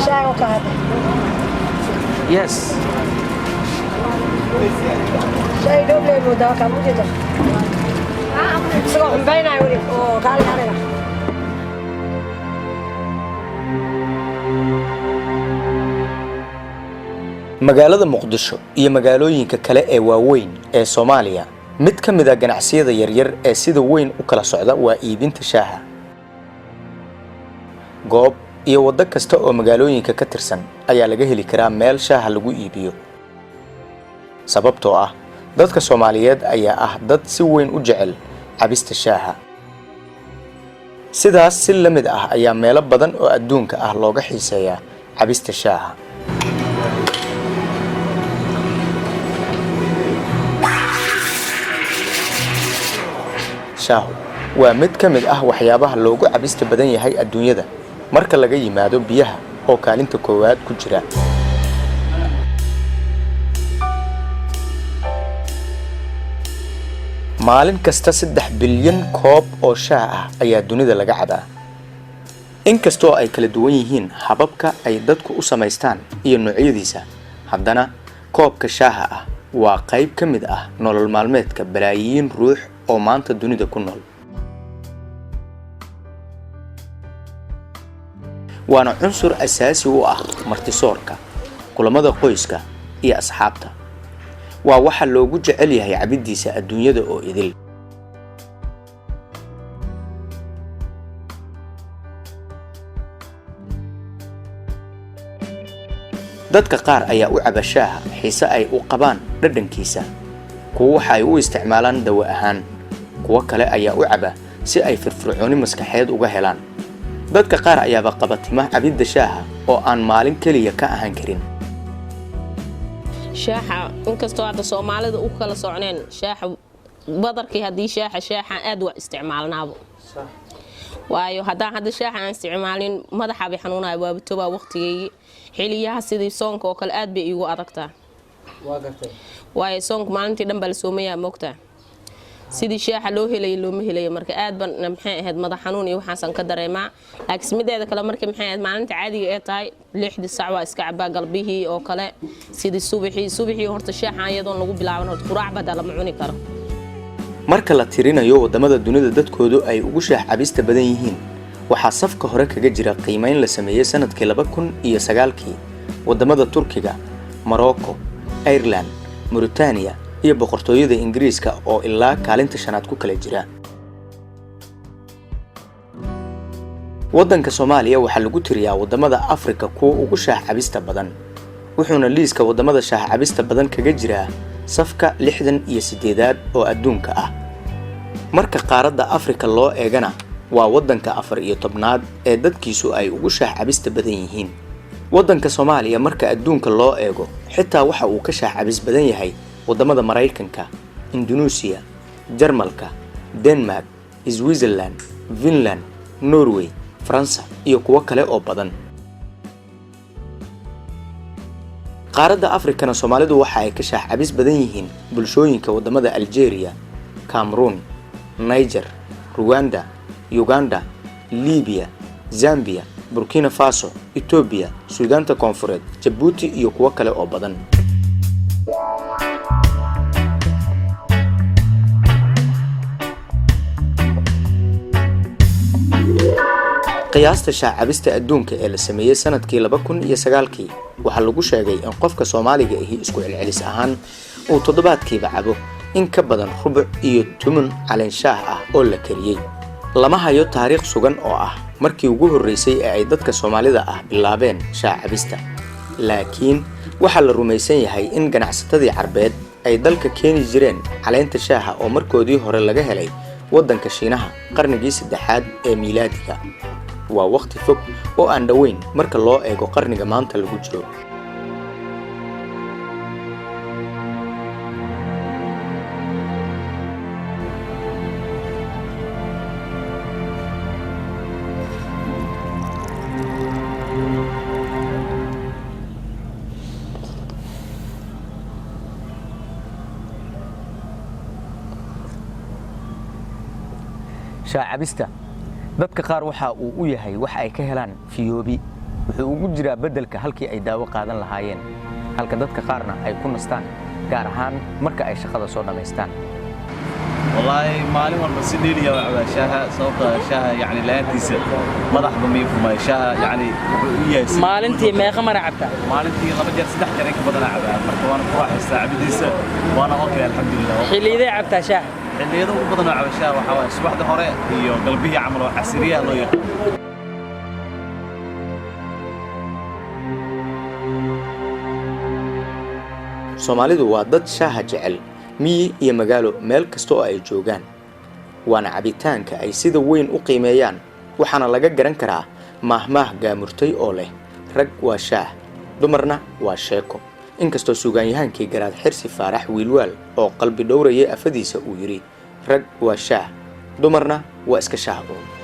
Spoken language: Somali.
Shaaga ka hada. Yes. Shaay dhobley moodaa kaa mujeda. Isagoo xumbaynaya weli oo kaali aniga. Magaalada Muqdisho iyo magaalooyinka kale ee waaweyn ee Soomaaliya, mid ka mid a ganacsiyada yaryar ee sida weyn u kala socda waa iibinta shaaha. Goob iyo waddo kasta oo magaalooyinka ka tirsan ayaa laga heli karaa meel shaaha lagu iibiyo, sababtoo ah dadka Soomaaliyeed ayaa ah dad si weyn u jecel cabista shaaha. Sidaas si la mid ah ayaa meelo badan oo adduunka ah looga xiiseeyaa cabista shaaha. Shaahu waa mid ka mid ah waxyaabaha loogu cabista badan yahay adduunyada, marka laga yimaado biyaha oo kaalinta koowaad ku jira. Maalin kasta 3 bilyan koob oo shaah ah ayaa dunida laga cabaa. Inkastoo ay kala duwan yihiin hababka ay dadku u samaystaan iyo noocyadiisa, haddana koobka shaaha ah waa qayb ka mid ah nolol maalmeedka balaayiin ruux oo maanta dunida ku nool, waana cunsur asaasi u ah martisoorka, kulamada qoyska iyo asxaabta. Waa waxa loogu jecel yahay cabiddiisa adduunyada oo idil. Dadka qaar ayaa u caba shaaha xiise ay u qabaan dhadhankiisa, kuwo waxa ay u isticmaalaan dawo ahaan, kuwo kale ayaa u caba si ay firfircooni maskaxeed uga helaan. Dadka qaar ayaaba qabatima cabidda shaaha oo aan maalin keliya ka ahaan karin. Shaaxa, inkastoo hadda Soomaalida u kala socneen shaaxa badarkii, haddii shaaxa aad waa isticmaalnaabo, waayo haddaan hadda shaaxa aan isticmaalin madaxa bay xanuunaya, waaba tobaa waqtigeygii. Xiliyaha sidii soonka oo kale aad bay iigu adagtaa, waayo soonka maalintii dhan baa la soomayaa, moogtaa? Sidii shaaxa loo helaya looma helayo. Marka aad ban, maxay ahayd, madax xanuun iyo waxaasaan ka dareemaa. Laakiin mideeda kale, marka, maxay ahayd, maalinta caadiga ee tahay 6-dii sac waa iska cabaa, galbihii oo kale, sidii subaxii horta shaaxa iyadoon lagu bilaaban horta quraac badaa lama cuni karo. Marka la tirinayo waddamada dunida dadkoodu ay ugu shaah cabista badan yihiin, waxaa safka hore kaga jira qiimeyn la sameeyey sanadkii 2009-kii waddamada Turkiga, Morocco, Ireland, Mauritania iyo Boqortooyada Ingiriiska oo ilaa kaalinta shanaad ku kala jira. Waddanka Soomaaliya waxaa lagu tiriyaa waddamada Afrika kuwa ugu shaah cabista badan, wuxuuna liiska waddamada shaah cabista badan kaga jiraa safka 68aad oo adduunka ah. Marka qaaradda Afrika loo eegana, waa waddanka 14aad ee dadkiisu ay ugu shaah cabista badan yihiin. Waddanka Soomaaliya marka adduunka loo eego xitaa waxa uu ka shaah cabis badan yahay waddamada Maraykanka, Indunuusiya, Jarmalka, Denmark, Switzerland, Finland, Norway, Faransa iyo kuwo kale oo badan. Qaaradda Afrikana Soomaalidu waxa ay ka shaah cabis badan yihiin bulshooyinka waddamada Algeria, Cameroon, Niger, Ruwanda, Uganda, Libiya, Zambia, Burkina Faso, Etoobiya, Suudaanta Koonfureed, Jabuuti iyo kuwo kale oo badan. Qiyaasta shaah cabista adduunka ee la sameeyey sanadkii 2009-kii waxaa lagu sheegay in qofka Soomaaliga ahi isku celcelis ahaan uu toddobaadkiiba cabo in ka badan rubuc iyo tumun caleen shaah ah oo la kariyey. Lama hayo taariikh sugan oo ah markii ugu horreysay ee ay dadka Soomaalida ah bilaabeen shaah cabista, laakiin waxaa la rumaysan yahay in ganacsatadii Carbeed ay dalka keeni jireen caleenta shaaha oo markoodii hore laga helay waddanka Shiinaha qarnigii saddexaad ee miilaadiga. Waa waqti fog oo aan dhoweyn marka loo eego qarniga maanta lagu jiro. Shaah cabista Dadka qaar waxa uu u yahay wax ay ka helaan fiyoobi, wuxuu ugu jiraa beddelka halkii ay daawo qaadan lahaayeen, halka dadka qaarna ay ku nastaan, gaar ahaan marka ay shaqada soo dhammaystaan. Wallaahi, maalin walba si dheeliya waa cabaa shaaha, sababta shaaha yani la'aantiisa madaxba mii fumay. Shaaha yani wuxuu u yahay Maalintii meeqa mara cabtaa? Maalintii laba jeer, saddex jeer in ka badanaa cabaa. Marka waana ku raaxaystaa cabidiisa, waana okay, alxamdulilah. Xilliyadee cabtaa shaaha? Xilliyada ugu badan oo caba shaaha waxaa waaye subaxda hore iyo galbihii camal oo casiriyaha loo yaqaan. Soomaalidu waa dad shaaha jecel, miyi iyo magaalo, meel kasta oo ay joogaan. Waana cabitaanka ay sida weyn u qiimeeyaan, waxaana laga garan karaa maahmaah gaamurtay oo leh: "Rag waa shaah, dumarna waa sheeko." Inkastoo suugaanyahaankii Garaad Xirsi Faarax Wiilwaal oo qalbi dhowrayay afadiisa uu yidhi: "Rag waa shaah, dumarna waa iska shaah uun."